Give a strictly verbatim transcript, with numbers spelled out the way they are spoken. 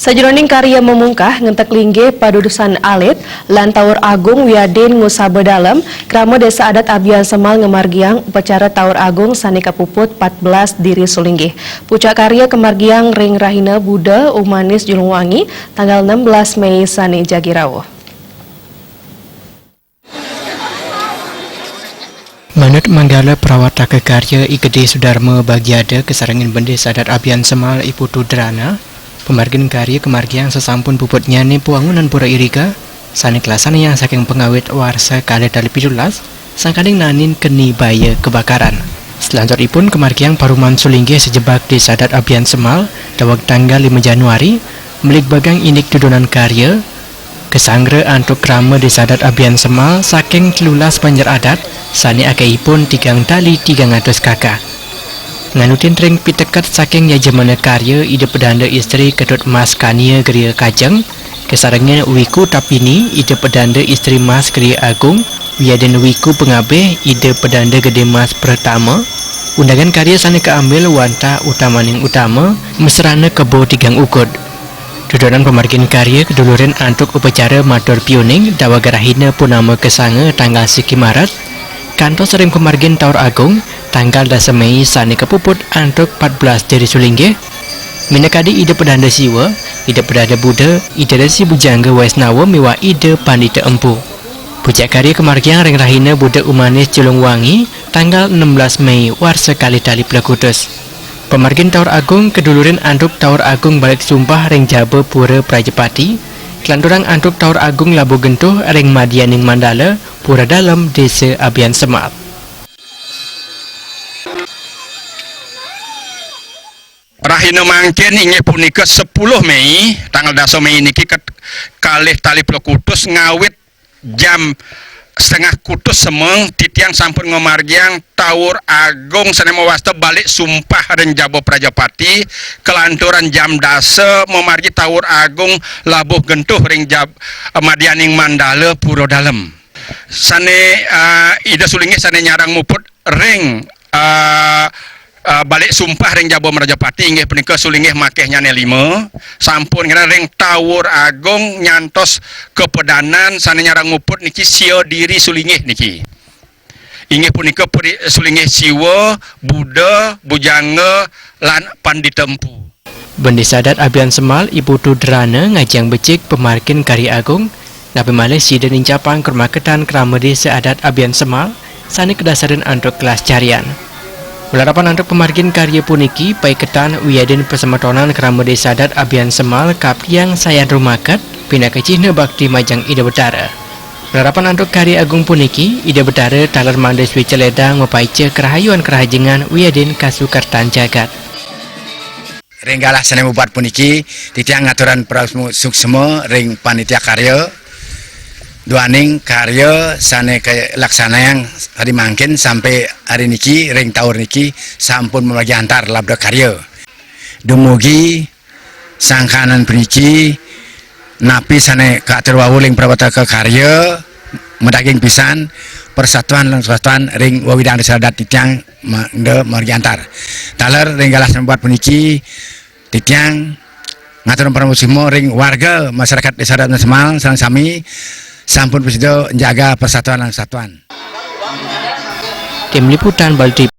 Sajeroning karya mamungkah ngentek linggih padudusan alit lan Taur Agung wiadin ngusaba dalem, krama Désa Adat Abian Semal ngamargiang upacara Taur Agung sané kapuput pat belas diri sulinggih. Pucak karya kamargiang ring rahina Buda Umanis Julungwangi, tanggal enam belas Mei sané jagi rauh. Manut manggala prawataka karya I Gedé Sudarma Bagiada kasarengin Bendésa Adat Abian Semal I Putu Drana, pamargin karya kamargiang sasampun puputnyané pawangunan pura irika, sané kalasanayang saking pangawit warsa kalih tali pitulas, sangkaning naenin keni baya kebakaran. Salanturipun kamargiang paruman sulinggih sajebag Désa Adat Abian Semal, daweg tanggal lima Januari, mligbagang indik dudonan karya, kasanggra antuk krama Désa Adat Abian Semal saking telulas banjar adat, sané akehipun tigang tali tigang atus K K. Nganutin ring piteket saking yajamana karya Ida Pedanda Istri Ketut Mas Kania Gria Kajeng, kasarengin Wiku Tapini Ida Pedanda Istri Mas Gria Agung, wiadin Wiku Pangabih Ida Pedanda Gedé Mas Pratama, undangan karya sané kaambil wantah utamaning utama, mesrana kebo tigang ukud. Dudonan pamargin karya kadulurin antuk upacara matur piuning daweg rahina purnama kasanga tanggal siki Maret, kantos ring pamargin Taur Agung tanggal dasa Mei sané kapuput antuk pat belas diri sulinggih, minakadi Ida Pedanda Siwa, Ida Pedanda Buda, Ida Resi Bujangga Waisnawa miwah Ida Pandita Empu. Pucak karya kamargiang ring rahina Buda Umanis Julungwangi tanggal enam belas Mei warsa kalih tali plekutus. Pamargin Taur Agung kadulurin antuk Taur Agung Balik Sumpah ring jaba Pura Prajapati, kalanturang antuk Taur Agung Labuh Gentuh ring Madyaning Mandala, Pura Dalem, Désa Abian Semal. Rahina mangkin inggih punika sepuluh Mei, tanggal dasa Mei niki ket-, kalih tali plekutus ngawit jam setengah kutus semeng, titiang sampun ngamargiang Taur Agung sané mawasta Balik Sumpah ring jaba Prajapati, kalanturan jam dasa mamargi Taur Agung Labuh Gentuh ring jab-, Madyaning Mandala Pura Dalem. Sané, eh, Ida sulinggih sané nyarang muput ring, eh, eh, Balik Sumpah ring jaba Prajapati inggih punika sulinggih makehnyané lima, sampun kena ring Taur Agung nyantos kapedanan sané nyarang muput niki sia diri sulinggih niki. Inggih punika puri-, sulinggih Siwa, Buda, Bujangga, lan Pandita Empu. Bendésa Adat Abian Semal I Putu Drana ngajeng becik pamargin karya agung, napi malih sida nincapang krumaketan krama Désa Adat Abian Semal sané kadasarin antuk kelas carian. Malarapan antuk pamargin karya puniki, paiketan wiadin pasemetonan krama Désa Adat Abian Semal kaptiang sayan rumaket, pinaka cihna bakti majeng Ida Betara. Malarapan antuk karya agung puniki, Ida Betara taler mangda swica ledang mapaica karahayuan karahajengan wiadin kasukertan jagat. Ring galah sané mabuat puniki, titiang ngaturang parama suksma ring panitia karya. Duaning karya sané kalaksanayang adi mangkin sampai hari niki, ring taur niki, sampun mamargi antar labda karya. Dumugi sangkaning puniki, napi sané kaatur wau ring prawataka karya, madaging pisan persatuan lan kesatuan ring wewidang désa adat titiang mangda margi antar. Taler ring galah sané mabuat puniki, titiang ngatur parama suksma ring warga masyarakat Désa Adat Semal sareng sami sampun prasida njaga persatuan lan kesatuan. Tim Liputan Bali T V.